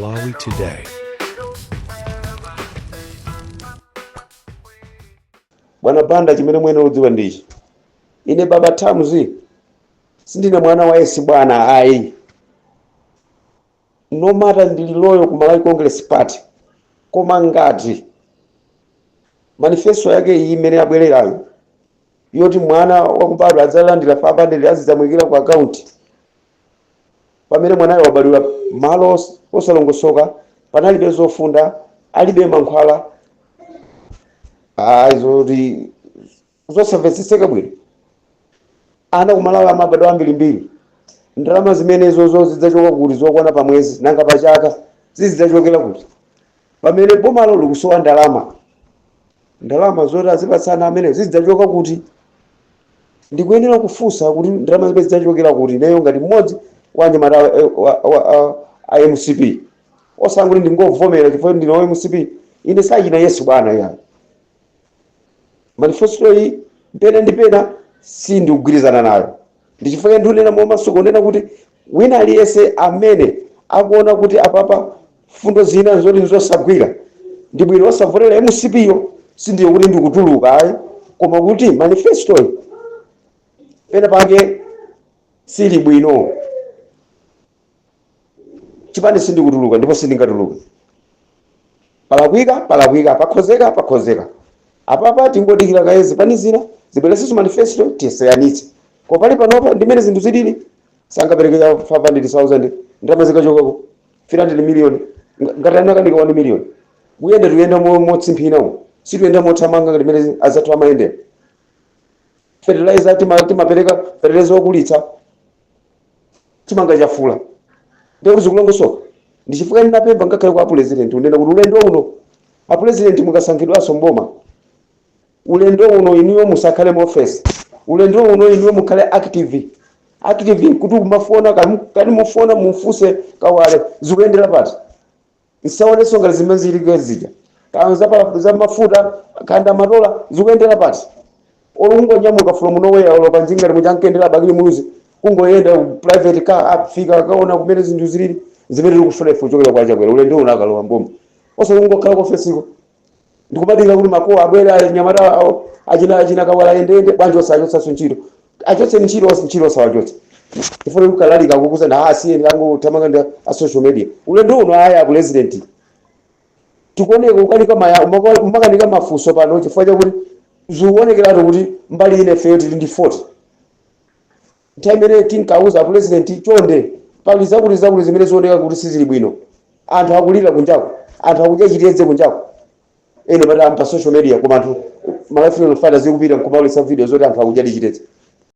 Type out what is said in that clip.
Malawi Today. Bwana Banda, chimene muyenera kudziwa ndichi: ine Baba Thamzi sindine mwana wa Yesu bwana, ayi. No matter ndili loyal ku Malawi Congress Party, koma ngati manifesto yake iyi imene yabwererayo yoti mwana wakubadwa adzalandira 500 azidzamuyikira ku akaunti, pamene mwanayo wabadwira malo osalongosoka, panalibe zofunda, alibe mankhwala, ayi, zoti zosamvetsetseka bwino. Ana kumalawi amabadwa ambirimbiri. Ndalama zimenezozo zidzachoka kuti zokwana pa mwezi? Nanga pa chaka zizidzachokera kuti, pamene bomalo likusowa ndalama? Ndalama zoti azipatsana amene zidzachoka kuti? Ndikuyenera kufunsa kuti ndalama zimene zidzachokera kuti, ineyo ngati mmodzi wa anyamata a MCP, osangoti ndingovomera chifukwa ndine wa MCP. Ine sachina Yesu bwana yayi. Manifesto iyi pena ndi pena sindikugwirizana nayo. Ndi chifukwa ndikunena momasuka, kunena kuti wina aliyense amene akuona kuti apapa fundo zina zoti nzosagwira, ndi bwino osavotera MCP yo. Sindiyo kuti ndikutuluka, ayi, koma kuti manifesto iyi pena pake sili bwino. Chipani sindikutuluka ndipo sindingatuluka. Palakwika palakwika, pakhozeka pakhozeka. Apapa tingodikira kaye zipani zina zibweresenso manifesto, tisiyanitse. Koma pali panopa, ndimene zinthu zilili, sangapereke ya 500,000. Ndalama zikachokako 300 million, ngati anakanika 1 million. Kuyenda tuyenda motsimphina umu, situyenda mothamanga ngati mene azathu amayendera. Fertilizer, timapereka fertilizer wokulitsa chimanga chafula, ndikuti zikulongosoka. Ndi chifukwa ndinapempha ngakhale kwa president, unena kuti ulendo uno, a president, mukasankhidwanso mboma, ulendo uno inuyo musakhale mu office. Ulendo uno inuyo mukhale active. Active kuti kumafona kani mufona, mumfuse Kawale zikuyendera pati. Nsaonenso ngati zimene zili zija kaya za mafuta kanda matola zikuyendera pati. Olo kungonyamuka from nowhere, olo panjinga limwe chankendera Bakili Muluzi, kungoyenda private car, afika akaona kumene zinthu zilili. Zimene tikufuna ife kuchokera kwa Chakwera ulendo uno akalowa mboma, osati kungokhala ku ofesiko ndikumadikira kuti makowa abwere, anyamata awo, achina Kawala ayendeyende. Bwanji osachotsanso ntchito? Achotse ntchito, ntchito osawachotsa. Tifuna kukalalika kukuza na asiyeni angothamanga ndi a social media. Ulendo uno aya, president, tikuoneka kukanika maya makanika mafunso pano chifukwa chakuti zikuonekeratu kuti mbali ine ifeyo tili ndi 40. Nthawi imene tinkauza president, chonde, pali zakuti zakuti zimene zioneka kuti sizili bwino, anthu akulira kunjako, anthu akudya chitedze kunjako, ene pata pa social media, koma anthu Malawi Freedom Fighters zikupita nkumaulitsa video zoti anthu akudya chitedze.